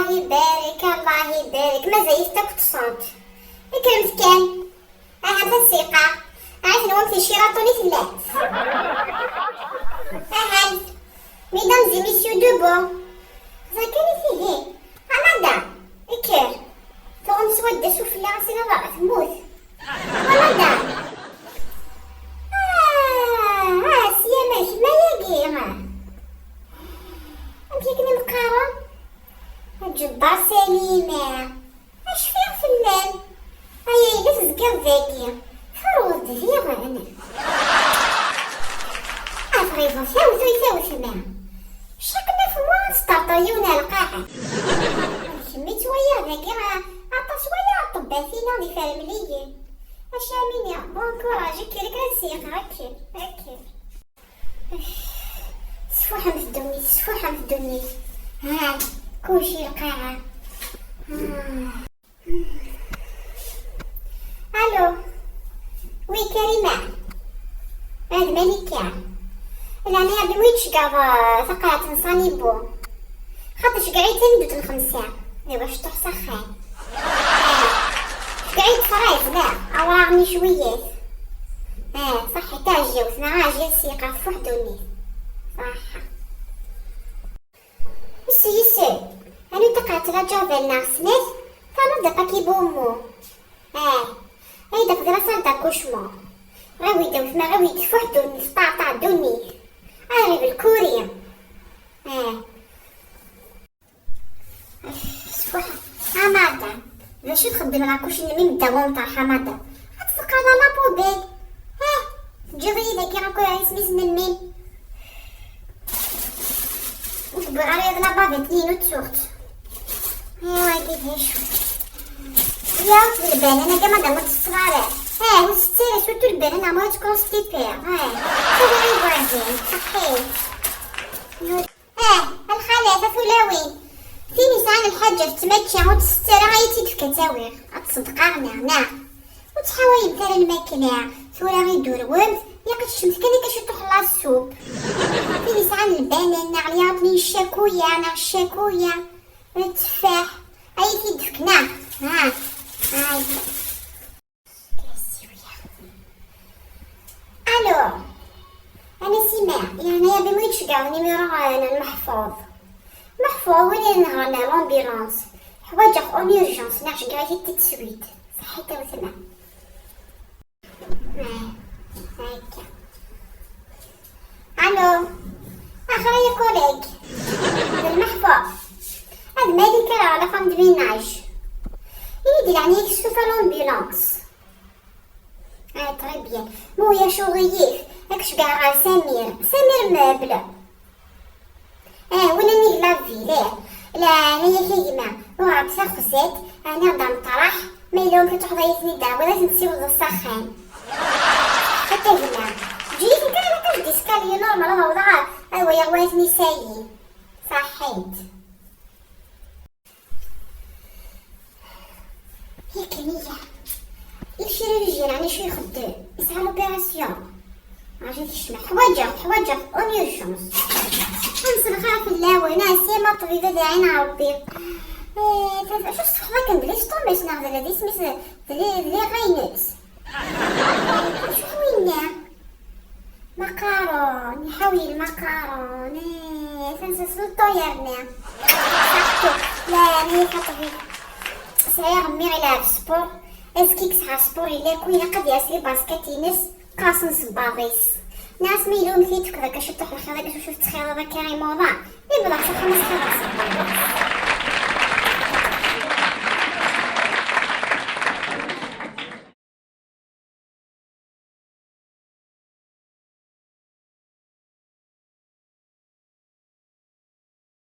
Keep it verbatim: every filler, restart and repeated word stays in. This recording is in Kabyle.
Ibarek, Allah ibarek, mazal-it akk ṭṭsent. Kkremt kan. Aha, ta ssiqa. Aha, tenwam di Sheraton i tellam. Aha, mesdames et messieurs, debout. Ẓer kan i tihin. A madame, kker. Tuɣem swadda sufella, sina ḍaɣ temmut. A madame. Ah, ah, sya ma kemm ayagi. Amek i kem-qqaren? Ǧebbar Salima. Acfiɣ fell-am. Ay ayla tezgiḍ dagi. Terweḍ-d diɣen. Abriḍ tawt ay tawt ma. Chaque neuf mois ad teṭṭerṭer yiwen ar lqaɛa. D kemm i ttwaliɣ dagi, a-, aṭas wala aṭebbat-ina d ifermliyen. Acamini, bon courage, kker, kker ad seyqeɣ, kker, kker. Sfuḥemt ddunit, sfuḥemt ddunit. Ha, kulci lqaɛa. Ah. Allô. Oui, Karima. Ad Malika. Lɛni, ad mi tceggeḍ, eh, taqaɛet n Sanibu. Xaṭer ceggeɛ-itt-id n xemsa. Iwa cṭuḥ s axxam. Eh, ceggeɛ-itt fraz, la. Awraɣ-nni cwiyyat. Eh, صحي, taɛjiwt, neɣ aɛjil s yiqaf fuḥ ddunit. صح. Ssi, ssi, anu taqaɛet la ǧavel neɣ snat, tama d apaki bumu. Eh, ay d afḍil asal d'accouchement. Ɣawi-d awtma, ɣawi-d fuḥ ddunit, ṭaɛṭaɛ ddunit. Ay ɣib lkuri. Eh. Sfuḥ. A madame, d acu txeddem la couche-nni mi medda wunṭer, a madame? Ad tt-teqqareḍ à la poubelle. Eh, teǧǧiḍ-iyi dagi akk isem-is n mmi-m. Ur tewwiḍ ara la bavette-nni, ur ttuɣ-tt. Iwa, agi d acu? Yaw, d lbanan, aga madame, ur ttetteḍ ara. Eh, ur ttetteḍ ara, surtout lbanan, amu ad tconstipiḍ. Eh, tura igerdan, ṣaḥḥit. Ah, a lxalat, a tulawin. Tin yesɛan lḥaǧa f ttmačča ur tt-tett ara, ad iyi-tt-id-tefk ad tt-awiɣ. Ad tṣeddeq-aɣ neɣ, neɣ? Ur ttḥawayemt ara lmakla. Tura i d-turwemt, yaq teččemt kan akka ciṭuḥ la soupe. Tin yesɛan lbanan neɣ lyaṭni n ccakuya neɣ ccakuya, tteffaḥ, ad iyi-t-id-tefk neɣ? Ha. Ay. Allô. Ana Sima, yeɛni a bi mu yettceggeɛ numéro, eh, n Meḥfuḍ. Meḥfuḍ, win inehṛen l'ambulance. Ḥwaǧeɣ en urgence, neɣ ceggeɛ-it-id tout de suite. Ṣaḥit a wetma. Eh, akka. Allô. Axir ya collègue. D Meḥfuḍ. Ad Malika la femme de ménage. Ini-d leɛnaya-k, tessuter l'ambulance. Ah, très bien. Ma ulac aɣilif, ad k-ceggɛeɣ ɣer Samir. Samir Meuble. Ah, win nnig la ville, eh. Leɛnaya-k a gma, uɣeɣ-d taxzant, ɛni d ameṭraḥ, ma yella wamek ad truḥeḍ ad iyi-ten-id-tɛawdeḍ, ad ten-tessiwḍeḍ s axxam. Akka a gma. Eǧǧ-iyi-ten kan ad d-escalier normal, ad awḍeɣ ad waliɣ wa ad ten-isayi. Ṣaḥḥit. Yakan iya. Ichirurgien, ɛni acu ixeddem? Yesɛa l'opération. Raǧu tekcem. Ḥwaǧeɣ, ḥwaǧeɣ en urgence. Ad nselxir fell-awen, ah, sima ṭṭbib ad iɛin Ṛebbi. Eh, acu tṣeḥḥiḍ akken d l'estomac neɣ d la d isem-is, d li, d li ɣaynes? Acu-t winna? Maqarun, iḥawl lmaqarun, eh, tansa s lṭu yerna. Ṣaḥtu, la, ma yif aṭbib. Sɛiɣ mmi ilɛeb sport, azekka i yesɛa sport, yella yakk ilaq ad yers libasket-ines, qqasen sebbaḍ-is. Nniɣ-as ma yella wamek i d-tefkeḍ akka ciṭuḥ lxir, akka s wacu tettxiḍiḍ akka imuḍan, yewweḍ-aɣ s axxam ad s-xirreɣ sebbaḍ-is.